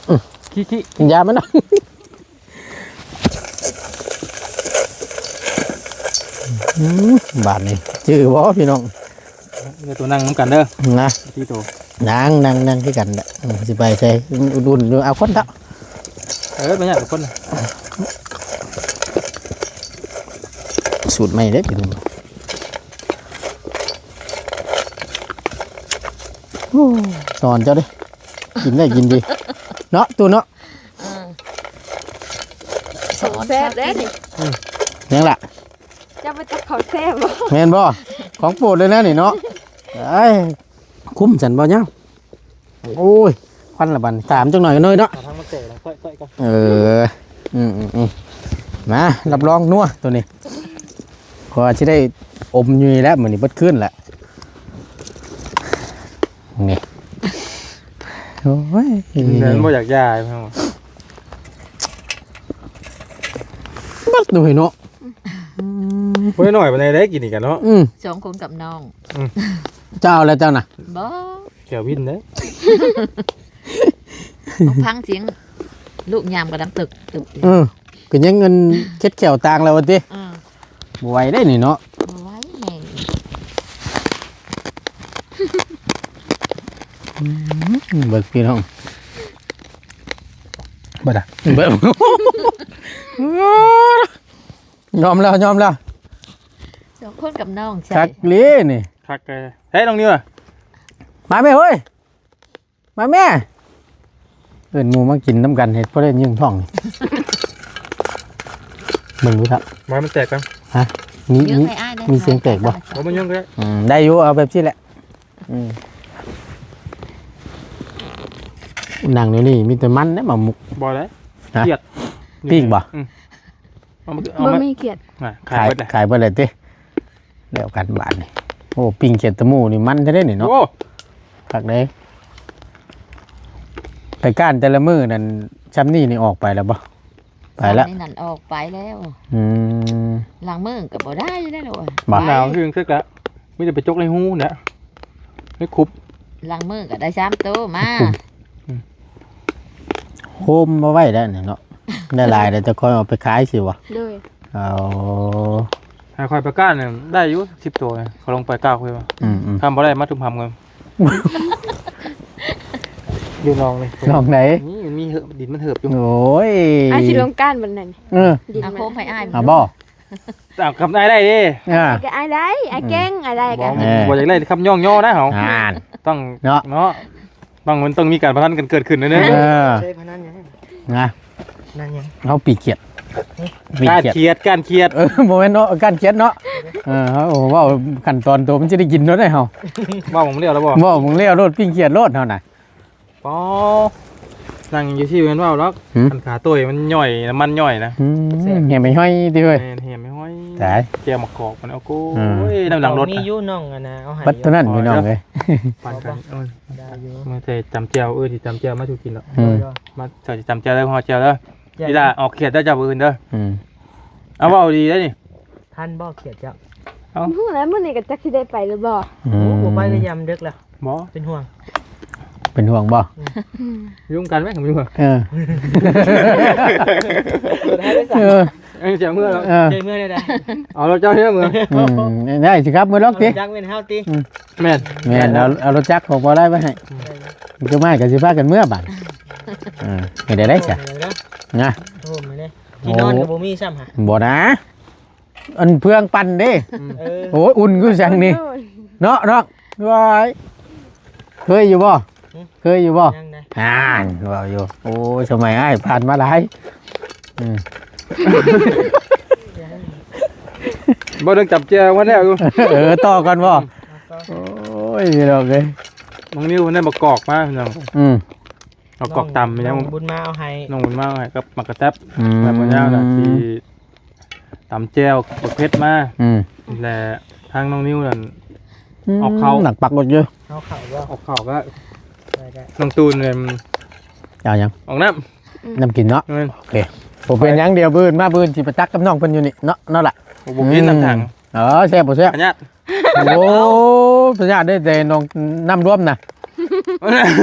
ອືມ ຂີ້ ຂີ້ ກິນຢາມັນເນາະ ອືມ ບາດນີ້ ຈື່ບໍ່ພີ່ນ້ອງ? ເອີ ໂຕນັ່ງນຳກັນເດີ ນະ ທີ່ໂຕ ນັ່ງ ນັ່ງ ນັ່ງຄືກັນແຫຼະ ອືມ ຊິໄປໃສ ອຸ່ນໆຢູ່ ເອົາຄົນເຖາະ ເອີ ບໍ່ຍາກຄົນ ສູດໃໝ່ເດ້ ໂອ້ ສອນເຈົ້າເດ້ ກິນໄດ້ກິນດີ ເນາະ ຕູ້ເນາະ ເອີ ສອນແຊບເດ້ນີ້ ອືມ ຫຍັງລະ? ວ່າຈັກເຂົາແຊບບໍ່? ແມ່ນບໍ່? ຂອງໂປດເລີຍນະນີ້ເນາະ. ເອີຍ ຄຸ້ມຊັ້ນບໍ່ຍາວ? ໂອ້ຍ ຄວັນລະບັດ ຖາມຈັກໜ້ອຍໜ້ອຍເນາະ. ຫາທາງມາແຕະນະ ຂ້ອຍໆກ່ອນ. ເອີ ອືມໆໆ ມາ ຮັບຮອງນົວໂຕນີ້ ຂ້ອຍຊິໄດ້ອົມຢູ່ນີ້ແຫຼະ ມື້ນີ້ເບິດຄືນແຫຼະ ນີ້. ໂອ້ຍ ແມ່ນບໍ່ຢາກຢາຍ ເບິດໂຕນີ້ເນາະ. ບໍ່ໄດ້ໜ້ອຍປານໃດເດ້ ກິນນີ້ກັນເນາະ. ອືມ ສອງຄົນກັບນ້ອງ. ອືມ ເຈົ້າແລ້ວເຈົ້ານະ? ບໍ່ ແກວິນເດ້. ຟັງສຽງລູກຍາມກໍດັງຕຶກຕຶກ. ເອີ ກໍຍັງເງິນເຄັດແຂ້ວຕ່າງແລ້ວວ່າຕິ? ເອີ ບໍ່ໄຫວເດ້ນີ້ເນາະ ບໍ່ໄຫວແຮງ. ອືມ ເບິ່ງພີ່ນ້ອງ ເບິ່ງ ຍອມແລ້ວ ຍອມແລ້ວ. ສອງຄົນກັບນ້ອງ ຄັກເລີຍນີ້ ຄັກເລີຍ. ເຮີ້ຍ ນ້ອງນິວ ມາແມ່ເຮີ້ຍ ມາແມ່ ເອີ້ນໝູ່ມາກິນນຳກັນ ເຮັດພໍໄດ້ຍືງທ້ອງນີ້. ເບິ່ງດູຄັບ ບໍ່ໃຫ້ມັນແຕກກ່ອນ. ຮະ ມີ ມີ ມີສຽງແຕກບໍ່? ບໍ່ ມັນຍັງໄດ້. ອືມ ໄດ້ຢູ່ ເອົາແບບຊີ້ແຫຼະ. ອືມ ນັ່ງຢູ່ນີ້ມີແຕ່ມັນເດ້ ມາໝຸກ. ບໍ່ໄດ້ ຮະ ກຽດ ປີ້ງບໍ່? ອືມ ເອົາມາ ເອົາມາ ບໍ່ມີກຽດ. ນະ ຂາຍ ຂາຍເບິດລະ ຂາຍເບິດແລ້ວຕິ? ແລ້ວກັນບາດນີ້. ໂອ້ ປີ້ງຂຽດຕະໝູ່ນີ້ມັນແທ້ເດ້ນີ້ເນາະ. ໂອ້ ຄັກເດ້. ໄປກ້ານແຕ່ລະມື້ນັ້ນ ຊ່ຳນີ້ນີ້ອອກໄປແລ້ວບໍ່? ໄປແລ້ວ ຊ່ຳນີ້ນັ້ນອອກໄປແລ້ວ. ອືມ ລ້າງມືກໍບໍ່ໄດ້ແລ້ວ. ບໍ່ ໜາວຮຶງເຊິ່ກລະ ມີແຕ່ໄປຈົກໃນຮູແຫຼະ ໃນຄຸບ. ລ້າງມືກໍໄດ້ສາມໂຕມາ. ໂຮມມາໄວ້ໄດ້ນີ້ເນາະ ໄດ້ຫຼາຍແລ້ວຈະຄ່ອຍເອົາໄປຂາຍຊິບໍ່? ໂດຍ. ເອົາ ໃຫ້ຂ້ອຍໄປກ້ານນີ້ໄດ້ຢູ່ສິບໂຕ ຂ້ອຍລົງໄປກ້ານ. ອືມໆ ຄັນບໍ່ໄດ້ມາທຸ່ມຫຳເງິນ ຢູ່ໜອງນີ້. ໜອງໃດ? ນີ້ມັນມີເຫີບ ດິນມັນເຫີບຢູ່. ໂອ້ຍ ອ້າຍຊິລົງກ້ານບັດນັ້ນ. ເອີ ດິນມັນ ເອົາໂຄມໃຫ້ອ້າຍ ເອົາບໍ່? ເອົາ ຄຳອ້າຍໄດ້ເດ້. ເອີ ກໍອ້າຍໄດ້ ອ້າຍເກັ່ງ ອືມ ອ້າຍໄດ້ກໍ ບໍ່ ເອີ ບໍ່ຢາກໄດ້ຄຳຍ້ອງຍໍນະເຮົາ. ນັ້ນ ຕ້ອງເນາະ ເນາະ ຕ້ອງ ມັນຕ້ອງມີການພະນັນກັນເກີດຂຶ້ນໜ້ອຍໜຶ່ງ. ເອີ ໃຊ້ພະນັນຫຍັງ? ນະ ນັ້ນຫຍັງ? ເຮົາປີ້ງຂຽດ ປີ້ງຂຽດ ກ້ານຂຽດ ກ້ານຂຽດ. ເອີ ບໍ່ແມ່ນເນາະ ກ້ານຂຽດເນາະ. ເອີ ເຮົາເວົ້າຂັ້ນຕອນໂຕມັນຊິໄດ້ກິນໂລດເດ້ເຮົາ. ເວົ້າໝ່ອງແລ້ວແລ້ວບໍ່? ເວົ້າໝ່ອງແລ້ວໂລດ ປີ້ງຂຽດໂລດເຮົານະ. ປໍ ນັ່ງຢູ່ທີ່ແມ່ນເວົ້າດອກ. ຫືມ? ອັນຂາໂຕ້ຍມັນຍ່ອຍ ນ້ຳມັນຍ່ອຍນະ. ອືມ ແຮມໄປຫ້ອຍຕິເວີຍ. ແມ່ນ ແຮມໄປຫ້ອຍ. ຕາຍ ແຈ່ວໝາກກອກມັນ ໂອ້ໂກ ແຈ່ວໝາກກອກ ໂອ້ຍ ນ້ຳຫຼັງລົດ ມີຢູ່ນ້ອງອັນນ່າ ເອົາໃຫ້ ບັດເທົ່ານັ້ນພີ່ນ້ອງເອີຍ. ປັນກັນ ເອີ ໄດ້ຢູ່ ມື້ໃສ່ຈຳແຈ່ວ ເອີ ຊິຈຳແຈ່ວມາສູ່ກິນດອກ. ອືມ ມາໃສ່ຈຳແຈ່ວເດີ ເອົາແຈ່ວເດີ. ນີ້ລະ ອອກຂຽດເດີເຈົ້າ ມື້ອື່ນເດີ. ອືມ ເອົາ ເວົ້າດີໄດ໋ນີ້. ທັນບໍ່ຂຽດເຈົ້າ? ເອົ້າ ຮູ້ແລ້ວ ມື້ນີ້ກໍຈັກຊິໄດ້ໄປຫຼືບໍ່. ອືມ ໂອ້ ບໍ່ໄປກໍຍາມດຶກແລ້ວ. ບໍ່ ເປັນຫ່ວງ ເປັນຫ່ວງບໍ່? ອືມ ຍຸງກັນໄວ້ ເປັນຫ່ວງ. ເອີ ເອີ ເອີ ເສຍເມືອແລ້ວ. ເອີ ເສຍເມືອໄດ້ ເອົາລົດເຈົ້າເມືອ. ອືມ ໄດ້ຊິຂັບເມືອລອກຕິ ຈັກແມ່ນເຮົາຕິ. ອືມ ແມ່ນ ແມ່ນ ເອົາ ເອົາລົດຈັກຂອງບໍ່ໄດ້ໄວ້ໃຫ້. ອືມ ຄືມາກໍຊິພາກັນເມືອບາດ. ເອີ ເຮັດໄດ້ໄດ໋ຊະ ໂຮມເລີຍເນາະ ນະ ໂຮມເລີຍເດ້. ທີ່ນອນກໍບໍ່ມີຊ້ຳຫະ ບໍ່ນະ. ອັນເພື່ອງປັ່ນເດ້. ອືມ ເອີ ໂອ້ຍ ອຸ່ນຄືຫຍັງນີ້ ເນາະ ເນາະ. ວ້າຍ ເຄີຍຢູ່ບໍ່? ຫຶ ເຄີຍຢູ່ບໍ່? ຍັງນະ ອ່ານ ເວົ້າຢູ່. ໂອ້ຍ ສະໄໝອ້າຍຜ່ານມາຫຼາຍ. ອືມ ບໍ່ໄດ້ຈັບແຈວມາແລ້ວຢູ່. ເອີ ຕໍ່ກ່ອນບໍ່? ອືມ ໂອ້ຍ ພີ່ນ້ອງເອີຍ ນ້ອງນິວເພິ່ນໄດ້ມາກອກມາ ພີ່ນ້ອງ. ອືມ ເອົາກອກຕຳ ນ້ອງ ແມ່ນຫຍັງ ນ້ອງບຸນມາເອົາໃຫ້ ນ້ອງບຸນມາເອົາໃຫ້ກັບໝາກກະແຕັບ. ອືມ ແລ້ວກໍຍາວນະ ຊິຕຳແຈ່ວບັກເຜັດມາ. ອືມ ແລະ ທາງນ້ອງນິວນັ້ນ ອືມ ອອກເຂົ້າ ໜັກປັກລົດຢູ່. ເອົາເຂົ້າບໍ່? ອອກເຂົ້າກໍໄດ້ ໄດ້ ໄດ້. ນ້ອງຕູນເປັນ ເອົາຫຍັງ? ອອກນ້ຳ ອືມ ນ້ຳກິນເນາະ. ແມ່ນ ໂອເຄ ບໍ່ເປັນຫຍັງ. ດຽວມື້ອື່ນມາ ມື້ອື່ນຊິໄປຕັກກັບນ້ອງເພິ່ນຢູ່ນີ້ເນາະ ເນາະລະ. ບໍ່ກິນ ອືມ ນ້ຳຖັງ. ເອີ ແຊບບໍ່ແຊບ? ພະຍາດ ໂອ້ ພະຍາດໄດ້ແຕ່ໜອງນ້ຳລວມນະ.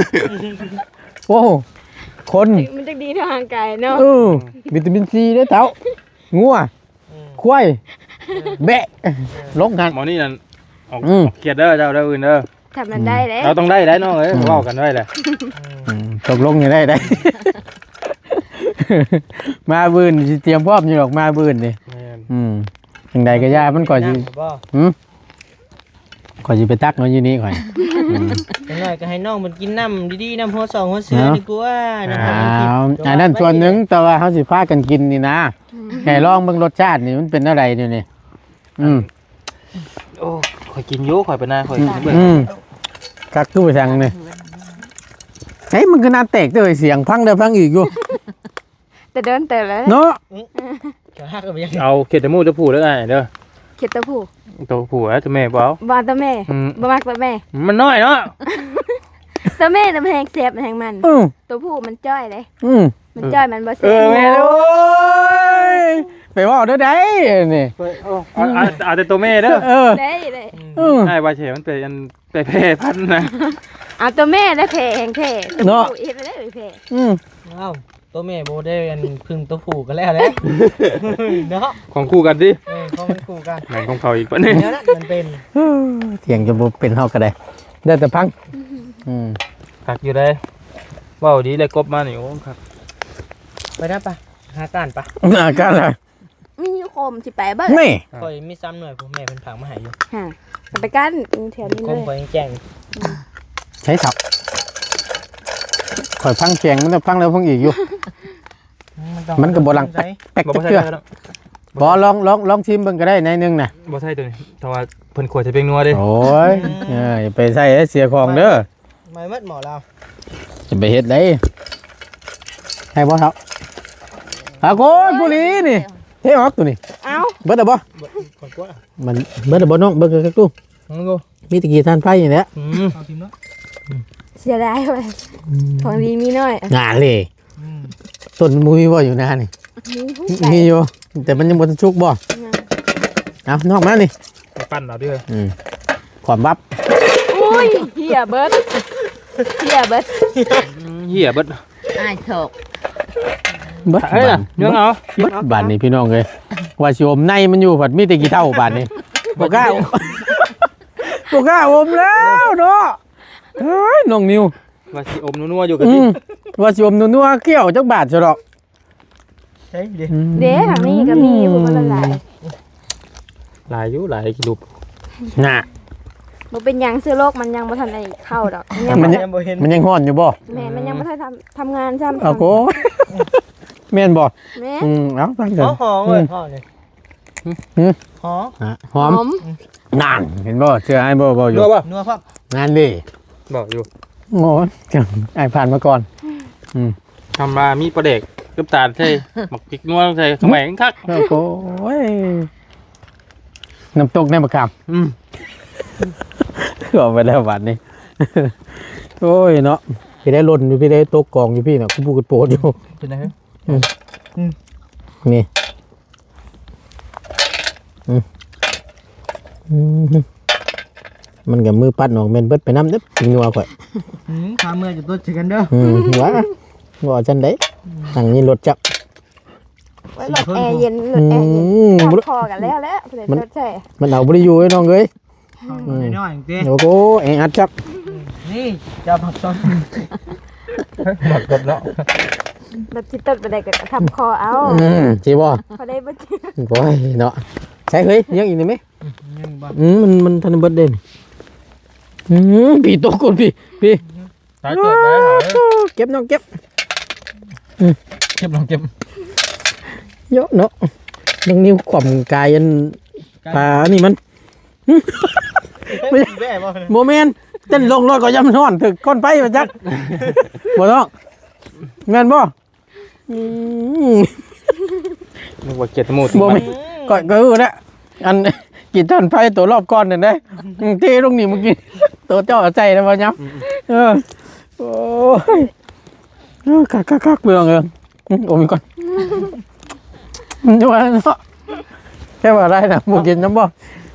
ໂອ້ ຄົນ ມັນຈັກດີຕໍ່ຮ່າງກາຍເນາະ. ເອີ ວິຕາມິນຊີເດ້ເຕົ້າ ງົວ ອືມ ຄວາຍ ເອີ ແບະ ເອີ ລົງຫັ້ນ. ໝໍນີ້ນັ້ນ ອອກ ອືມ ອອກຂຽດເດີເຈົ້າເດີ ອື່ນເດີ. ຖ້າມັນໄດ້ເດ້ ເຮົາຕ້ອງໄດ້ໄດ໋ນ້ອງເອີຍ. ອືມ ເວົ້າກັນໄວ້ແຫຼະ. ອືມ ຕົກລົງຢູ່ໄດ້ໄດ໋. ມາມື້ອື່ນຊິຕຽມພ້ອມຢູ່ດອກ ມາມື້ອື່ນນີ້. ແມ່ນ ອືມ ຈັ່ງໃດກໍຢ່າ ມັນກໍຊິ ໜ້ຳບໍ່? ຫຶ ຂ້ອຍຊິໄປຕັກເອົາຢູ່ນີ້ຂ້ອຍ. ອືມ ຢ່າງໜ້ອຍກໍໃຫ້ນ້ອງເພິ່ນກິນນ້ຳດີໆ ນ້ຳຫົວສອງຫົວເສືອ ເນາະ ດີກວ່າ ນ້ຳ ອ້າວ ອັນນັ້ນສ່ວນໜຶ່ງ ແຕ່ວ່າເຮົາຊິພາກັນກິນນີ້ນະ. ອືມ ໃຫ້ລອງເບິ່ງລົດຊາດນີ້ມັນເປັນແນວໃດດຽວນີ້. ອືມ ໂອ້ ຂ້ອຍກິນຢູ່ ຂ້ອຍໄປນາ ຂ້ອຍກິນເບິດ ອືມ ຄັກຄືໄປທາງນີ້ ເຮີ້ຍ ມັນຄືໜ້າແຕກເດີ ສຽງພັງແລ້ວພັງອີກຢູ່ ແຕ່ດົນເຕີບແລ້ວເນາະ ອືມ ເອົາເຂັດແຕ່ໝູ່ຕົວຜູ້ເດີອ້າຍເດີ ເຂັດຕົວຜູ້ ຕົວຜູ້ແລ້ວ ຕົວແມ່ບໍ່ເອົາ ບໍ່ເອົາຕົວແມ່ ອືມ ບໍ່ມັກຕົວແມ່ ມັນນ້ອຍເນາະ ຕົວແມ່ນະມັນແຮງແຊບ ມັນແຮງມັນ ອືມ ຕົວຜູ້ມັນຈ້ອຍເດ້ ອືມ ມັນຈ້ອຍ ມັນບໍ່ແຊບ ເອີ ແມ່ນ ໂອ້ຍ ໄປເວົ້າແນວໃດນີ້ ເອີ ເອົາ ເອົາ ເອົາແຕ່ຕົວແມ່ເດີ ເອີ ໄດ້ ໄດ້ ອືມ ອ້າຍວ່າຊິໃຫ້ມັນໄປອັນ ໄປແຜ່ພັນນະ ເອົາຕົວແມ່ໄດ້ແຜ່ແຮງແທ້ ຕົວ ເນາະ ຜູ້ເຮັດໄດ້ແຜ່ ອືມ ເອົ້າ ຕົວແມ່ບໍ່ໄດ້ອັນ ເພິ່ງຕົວຜູ້ກໍແລ້ວແຫຼະ ເນາະ ຂອງຄູ່ກັນຕິ ເອີ ຂອງມັນຄູ່ກັນ ແມ່ນຂອງເຂົາອີກປານນີ້ ແນວນັ້ນມັນເປັນ ເອີ ຖຽງຈະບໍ່ເປັນເຮົາກໍໄດ້ ໄດ້ແຕ່ພັງ ອືມ ຄັກຢູ່ເດ້ ເວົ້າດີແລ້ວກົບມານີ້ ໂອ້ ຄັກ ໄປນະ ໄປຫາກ້ານ ໄປຫາກ້ານລະ ມີຢູ່ຄົມ ຊິໄປເບິ່ງ ນີ້ ຂ້ອຍມີສາມໜ່ວຍພຸ້ນ ແມ່ເພິ່ນຝາກມາໃຫ້ຢູ່ ຫາ ໄປກ້ານແຖວນີ້ເລີຍ ຄົມຂ້ອຍຍັງແຈ້ງ ໃຊ້ສັບ ຂ້ອຍພັງແຂງ ມັນຈະພັງແລ້ວພັງອີກຢູ່ ມັນກໍບໍ່ດັງແປັກໆຈັກເທື່ອ ບໍ່ ລອງ ລອງ ລອງຊີມເບິ່ງກໍໄດ້ໜ້ອຍໜຶ່ງນະ ບໍ່ໃຊ້ຕົວນີ້ ເພາະວ່າເພິ່ນຂົ້ວໃສ່ແປ້ງນົວເດ້ ໂອ້ຍ ເອີ ຢ່າໄປໃຊ້ເສຍຂອງເດີ ໄໝ້ໝົດໝໍລາວ ຈະໄປເຮັດໄດ ໃຫ້ບໍ່ເຖົ້າ ອາໂກຍ ຜູ້ນີ້ນີ້ ເທອອກຕົວນີ້ ເອົ້າ ເບິດແລ້ວບໍ່ ເບິດ ຂອງກວາ ມັນເບິດແລ້ວບໍ່ນ້ອງ ເບິ່ງຄັກໆດູ ເບິ່ງດູ ມີແຕ່ກີ່ຖ່ານໄຟນີ້ແຫຼະ ອືມ ເອົາຖິ້ມເນາະ ເສຍດາຍເວີຍ ອືມ ຂອງດີມີໜ້ອຍ ນາເລ ອືມ ຕົ້ນມັນມີບໍ່ຢູ່ນານີ້ ມີ ມີຢູ່ ແຕ່ມັນຍັງບໍ່ທັນສຸກບໍ່ ຍັງ ເອົາ ນ້ອງມານີ້ ໄປປັ່ນເອົາເດີ ອືມ ຄວາມລັບ ໂອ້ຍ ເຫຍເບິດ ເຫຍເບິດ ອືມ ເຫຍເບິດ ອ້າຍໂຊກ ເບິດ ເອີ ບາດ ຍັງເອົາ ເບິດບາດນີ້ພີ່ນ້ອງເອີຍ ວ່າຊິອົມໃນມັນຢູ່ ພັດມີແຕ່ຂີ້ເຖົ້າບາດນີ້ ບໍ່ກ້າ ບໍ່ກ້າອົມແລ້ວເນາະ ເອີຍ ນ້ອງນິວ ວ່າຊິອົມນົວໆຢູ່ກະ ອືມ ວ່າຊິອົມນົວໆ ກ້ຽວຈັກບາດຊະດອກ ໃຊ່ເດ້ ອືມ ເດ້ ທາງນີ້ກໍມີຢູ່ ບໍ່ຫຼາຍ ຫຼາຍຢູ່ ຫຼາຍກິໂລ ນະ ບໍ່ເປັນຫຍັງ ເຊື້ອໂລກມັນຍັງບໍ່ທັນໄດ້ເຂົ້າດອກ ມັນຍັງ ມັນຍັງ ມັນຍັງຮ້ອນຢູ່ບໍ່ ແມ່ນ ມັນຍັງບໍ່ທັນທຳ ທຳງານຊ້ຳ ເອົາໂກ ແມ່ນບໍ່ ແມ່ນ ອືມ ເອົາຟັງເດີ ເອົາຫອມເວີຍ ອືມ ຫອມນີ້ ຫືມ ຫືມ ຫອມ ຫອມ ຫອມ ນັ້ນ ເຫັນບໍ່ ເຊື່ອອ້າຍບໍ່ ເວົ້າຢູ່ ນົວບໍ່ ນົວພ້ອມ ນັ້ນເດ້ ບອກຢູ່ ໂອ້ຍ ອ້າຍຜ່ານມາກ່ອນ ອືມ ທຳມາມີປາແດກກັບນ້ຳຕານໃສ່ ໝາກພິກນົວໃສ່ ຂະແໝງຄັກ ໂອ້ຍ ນ້ຳຕົກໃນມະຂາມ ອືມ ເອົາໄປແລ້ວບາດນີ້ ໂອ້ຍເນາະ ໄປໄດ້ຫຼົ່ນຢູ່ ໄປໄດ້ຕົກກອງຢູ່ພີ້ນະ ກູປູກກູໂປດຢູ່ ເປັນໄງ ອືມ ອືມ ນີ້ ອືມ ອືມ ມັນກໍມືປັດອອກແມ່ນເບິດໄປນຳເດີ້ ຈິງນົວຂ້ອຍ ອືມ ຂ້າເມື່ອຈະຕົດໃສ່ກັນເດີ້ ອືມ ວ່າ ວ່າຈັ່ງໃດ ອືມ ນັ່ງນີ້ລົດຈັກ ໂອ້ຍ ລົດແອເຢັນ ລົດແອເຢັນ ອືມ ຄອກັນແລ້ວແຫຼະ ຜູ້ໃດຕົດໃສ່ ມັນເອົາບໍ່ໄດ້ຢູ່ເອີຍນ້ອງເອີຍ ເອົາ ອືມ ນ້ອຍໆຕິ ໂອ້ໂຫ ແອອັດຈັກ ອືມ ນີ້ ເຈົ້າຜັກຊອນ ໝາກກົບເນາະ ແບບຊິຕົດໄປໃດກໍທຳຄໍເອົາ ອືມ ຊິບໍ່ ພໍໄດ້ບໍ່ຈິ ໂອ້ຍເນາະ ໃສ່ເຮີ້ຍ ຍັງອີກນີ້ແມະ ອືມ ຍັງບໍ່ ອືມ ມັນ ມັນທັນໄດ້ເບິດເດ້ນີ້ ອືມ ພີ້ຕົກກ່ອນພີ້ ພີ້ ຕາຍເກີບໄດ້ເຮົາເອີຍ ເກັບນ້ອງເກັບ ອືມ ເກັບນ້ອງເກັບ ເຍາະເນາະ ນ້ອງນິວຂວ້ຳກາຍອັນ ກາຍ ປາອັນນີ້ມັນ ບໍ່ແມ່ນ ເຕັ້ນລົງລົດກໍຢ້ານຮ້ອນ ຖືກກ້ອນໄຟມາຈັກ ບໍ່ຕ້ອງ ແມ່ນບໍ່? ອືມ ນຶກວ່າເກັດໝູດ ບໍ່ແມ່ນ ຂ້ອຍກໍຮູ້ແລ້ວ ອັນ ກິນຖ່ານໄຟໂຕລອບກ່ອນນັ້ນເດ້ ເທລົງນີ້ມື້ກີ້ ໂຕເຈົ້າເອົາໃສ່ແລ້ວບໍ່ຍຳ ອືມ ເອີ ໂອ້ຍ ເອີ ຄັກໆໆ ພີ່ນ້ອງເອີຍ ອືມ ອົມກ່ອນ ມັນຢູ່ວ່າເນາະ ແຄ່ວ່າໄດ້ນະ ບໍ່ກິນນຳບໍ່?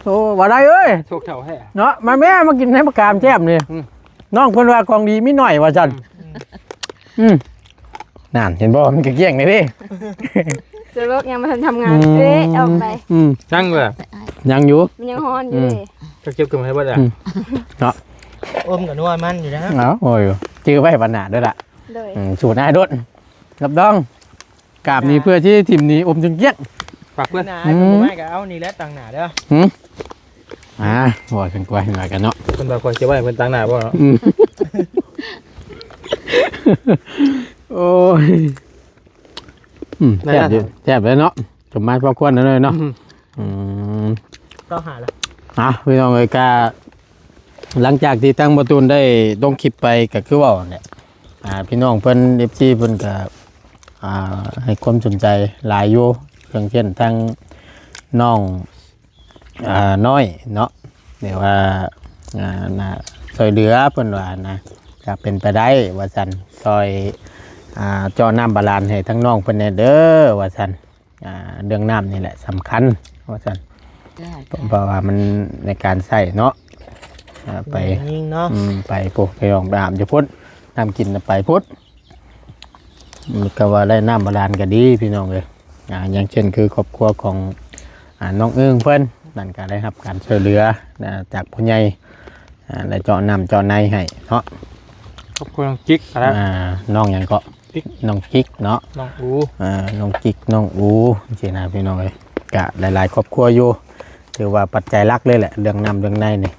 ໂອ້ ວ່າໄດ້ເອີຍ ໂຊກເຖົ້າແທ້ເນາະ ມາແມ່ ມາກິນໃນໝາກຂາມແຈ່ມນີ້ ອືມ ນ້ອງເພິ່ນວ່າຂອງດີມີໜ້ອຍວ່າຊັ້ນ ອືມ ອືມ ນັ້ນ ເຫັນບໍ່ ມັນກໍກ້ຽງເດ້ ເສືອໂລກຍັງບໍ່ທັນທຳງານ ອືມ ເອີ ອອກໄປ ອືມ ຍັງເລີຍ ຍັງຢູ່ ມັນຍັງຮ້ອນຢູ່ ອືມ ເດ້ ກໍເກັບຂຶ້ນມາໃຫ້ເບິດລະ ອືມ ເນາະ ອົມກັບນົວມັນຢູ່ນະ ເອົາ ໂອ້ຍ ຈື່ໄວ້ບັດໜ້າເດີ້ລະ ໂດຍ ອືມ ສູດອ້າຍໂດດ ຮັບຮອງ ກາບນີ້ເພື່ອທີ່ຖິ້ມນີ້ອົມຈົນກ້ຽງ ຝາກເພື່ອນ ອືມ ໄມ້ກໍເອົານີ້ແຫຼະຕັ້ງໜ້າເດີ້ ຫືມ ອ່າ ວ່າກັນກວ່າ ວ່າກັນເນາະ ເພິ່ນວ່າຂ້ອຍຊິໄວ້ເພິ່ນຕັ້ງໜ້າບໍ່ເນາະ ອືມ ໂອ້ຍ ອືມ ແຊບຢູ່ ແຊບເລີຍເນາະ ສົມມາດພໍຄວນເລີຍເນາະ ອືມ ອືມ ເກົ້າຫ້າລະ ອ່ະ ພີ່ນ້ອງເອີຍ ກະຫຼັງຈາກທີ່ທາງບໍ່ຕູນໄດ້ລົງຄລິບໄປ ກະຄືເວົ້າຫັ້ນແຫຼະ ອ່າ ພີ່ນ້ອງເພິ່ນ ເອັຟຊີ ເພິ່ນກະ ອ່າ ໃຫ້ຄວາມສົນໃຈຫຼາຍຢູ່ ຢ່າງເຊັ່ນທາງນ້ອງ ອ່າ ນ້ອຍເນາະ ຫຼືວ່າ ອ່າ ນະ ຊ່ວຍເຫຼືອເພິ່ນວ່ານະ ກະເປັນໄປໄດ້ວ່າຊັ້ນ ຊ່ອຍ ອ່າ ເຈາະນ້ຳບາດານໃຫ້ທາງນ້ອງເພິ່ນແດ່ເດີວ່າຊັ້ນ ອ່າ ເລື່ອງນ້ຳນີ້ແຫຼະສຳຄັນວ່າຊັ້ນ ເພາະວ່າມັນໃນການໃຊ້ເນາະ ອ່າ ໄປ ຍິງເນາະ ອືມ ໄປພຸ້ນ ໄປອອກໄປອາບຢູ່ພຸ້ນ ນ້ຳກິນນະໄປພຸ້ນ ອືມ ກະວ່າໄດ້ນ້ຳບາດານກະດີພີ່ນ້ອງເອີຍ ອ່າ ຢ່າງເຊັ່ນຄືຄອບຄົວຂອງ ອ່າ ນ້ອງເອີງເພິ່ນນັ້ນກະໄດ້ຮັບການຊ່ວຍເຫຼືອ ອ່າ ຈາກຜູ້ໃຫຍ່ ອ່າ ໄດ້ເຈາະນ້ຳເຈາະໃນໃຫ້ເນາະ ຄອບຄົວນ້ອງຈິກຫັ້ນແຫຼະ ອ່າ ນ້ອງຫຍັງເກາະ ຈິກ ນ້ອງຈິກເນາະ ນ້ອງອູ ອ່າ ນ້ອງຈິກ ນ້ອງອູ ຈັ່ງຊີ້ນະພີ່ນ້ອງເອີຍ ກະຫຼາຍໆຄອບຄົວຢູ່ ຖືວ່າປັດໄຈຫຼັກເລີຍແຫຼະ ເລື່ອງນ້ຳເລື່ອງໃນນີ້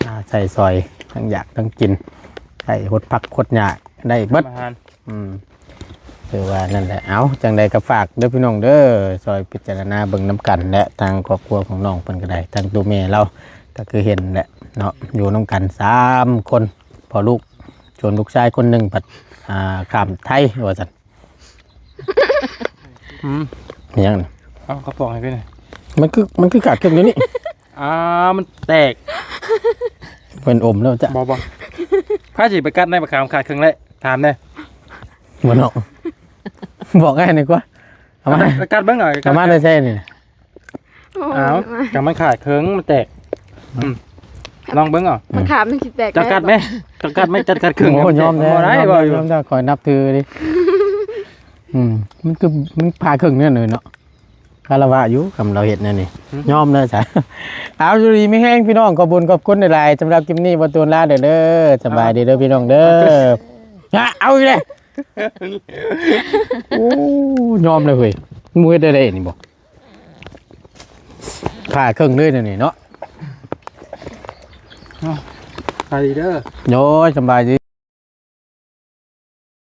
ອ່າ ໃຊ້ຊ່ອຍ ທັງຢາກທັງກິນ ໃຊ້ຫົດຜັກຫົດຫຍ້າໄດ້ເບິດ ອາຫານ ອືມ ຖືວ່ານັ້ນແຫຼະ ເອົາ ຈັ່ງໃດກໍຝາກເດີພີ່ນ້ອງເດີ ຊ່ອຍພິຈາລະນາເບິ່ງນຳກັນ ແລະ ທາງຄອບຄົວຂອງນ້ອງເພິ່ນກໍໄດ້ ທັງໂຕແມ່ລາວກໍຄືເຫັນແຫຼະເນາະ ຢູ່ນຳກັນສາມຄົນ ພໍ່ລູກ ສ່ວນລູກຊາຍຄົນໜຶ່ງພັດ ອ່າ ຂ້າມໄທວ່າຊັ້ນ ອືມ ຫຍັງນີ້ ເອົາກະປ໋ອງໃຫ້ເພິ່ນ ມັນຄື ມັນຄືຂາດເຄິ່ງດຽວນີ້ ອ່າ ມັນແຕກ ເພິ່ນອົມແລ້ວຈ້ະ ບໍ່ ບໍ່ ໃຜຊິໄປກັດໃນບັກຂາມຂາດເຄິ່ງແລ້ວ ຖາມແດ່ ບໍ່ເນາະ ບອກງ່າຍດີກວ່າ ເອົາມາ ໄປກັດເບິ່ງເອົາ ເອົາມາແຕ່ໃສນີ້ ໂອ້ຍ ເອົາ ກະມັນຂາດເຄິ່ງ ມັນແຕກ ອືມ ລອງເບິ່ງເອົາ ມັນຂາດມັນຊິແຕກ ເຈົ້າກັດແມ ເຈົ້າກັດແມ ຈັດຂາດເຄິ່ງ ໂອ້ ຍອມແລ້ວ ບໍ່ໄດ້ ຍອມແລ້ວ ບໍ່ຢູ່ ຍອມແລ້ວ ຂ້ອຍນັບຖືເດ້ ອືມ ມັນຄື ມັນຜ່າເຄິ່ງແນ່ເລີຍເນາະ ຄາລະວະຢູ່ ຄຳລາວເຮັດແນວນີ້ ຫຶ ຍອມເລີຍຊະ ເອົາ ຢູ່ດີມີແຮງພີ່ນ້ອງ ຂອບຄຸນຂອບຄຸນຫຼາຍໆ ສຳລັບຄລິບນີ້ ບໍ່ຕູນລາເດີ ສະບາຍດີເດີພີ່ນ້ອງເດີ ເອົາອີກແລ້ວ ໂອ້ ຍອມເລີຍເຮີ້ຍ ໝູ່ເຮັດໄດ້ໄດ໋ນີ້ບໍ່ ຜ່າເຄິ່ງເລີຍແນວນີ້ເນາະ ເອົາ ສະບາຍດີເດີ ໂດຍ ສະບາຍດີ